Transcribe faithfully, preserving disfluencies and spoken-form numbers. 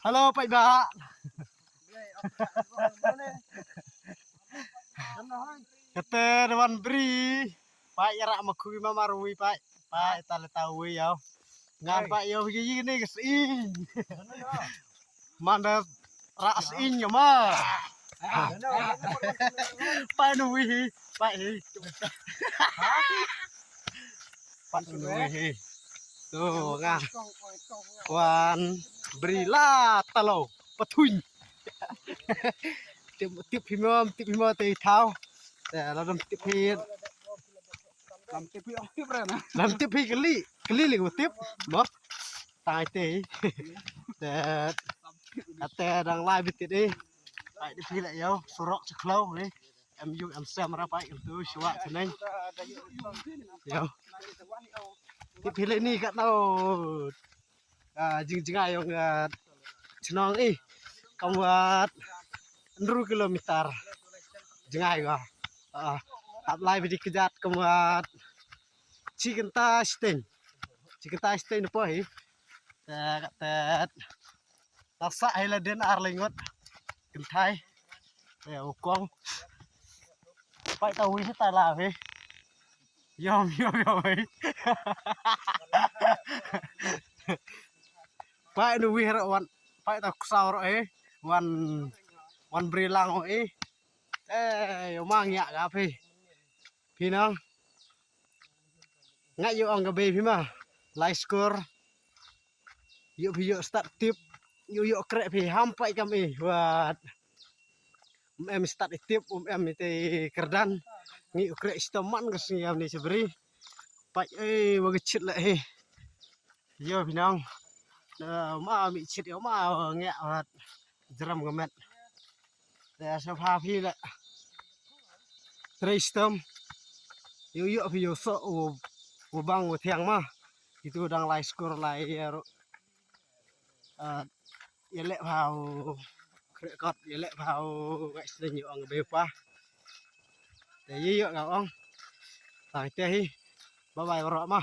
Hello, paidbah. Kata da wan bri. Paid ïa ra ma khui ma marwi paid. Paid ta le ta wi ïa. Ngan paid ïa wi ni ka sing. Man da ra sing ïa ma. Paid nu wi hi. Paid hi. Pat nu hi. Tu nga. Wan bri la talo pathuin. Tip tip hi mom tip hi mo te thau. Te la dam tip hi. Lam tip hi ong tip re na. Lam tip hi kali kali li tip mo. Tai te. Te ate dang lai bit te. Ai tip hi la yo surok chaklo ni. Em yu em sem ra pai em tu shwa chneng. Yo. Tip hi le ni ka no. Ah, jing jing ayong ah, chnong i. Kam wat hynriew kilometer. Jing ay ga. Ah, hap lai bidi kejat kam wat. Chi kynta steng. Chi kynta steng po hi. Te te. Taksa hi la den ar lengot. Kynthai. Te u kong. Pai ta wi ta la hi. Yom yom yom hi. Pai nu wi ro wan. Pai ta ksau ro hi. Wan wan bri lang hi. Eh, yo mang ya ga phi. Phi nang. Nga yu ong ka bei phi ma. Lai skur. Yu phi yu start tip. Yu yu krek phi ham pai kam i wat. Um em start i tip um em i te kerdan. Ngi u krek stom man ka sngi am ni sebri. Pai eh wa ka chit la he. Yo phi nang. Ma mi chit yo ma ngi wat. Jram ka met. Te sa pha phi la. Trei stom. Yu yu phi yu so u u bang u thiang ma. Itu dang lai skur lai ya ro. Ah, ya le pha u krekot ya le pha u ngai sdeng yu ong be pa. Te yu yu nga ong. Tai te hi. Bye bye ro ma.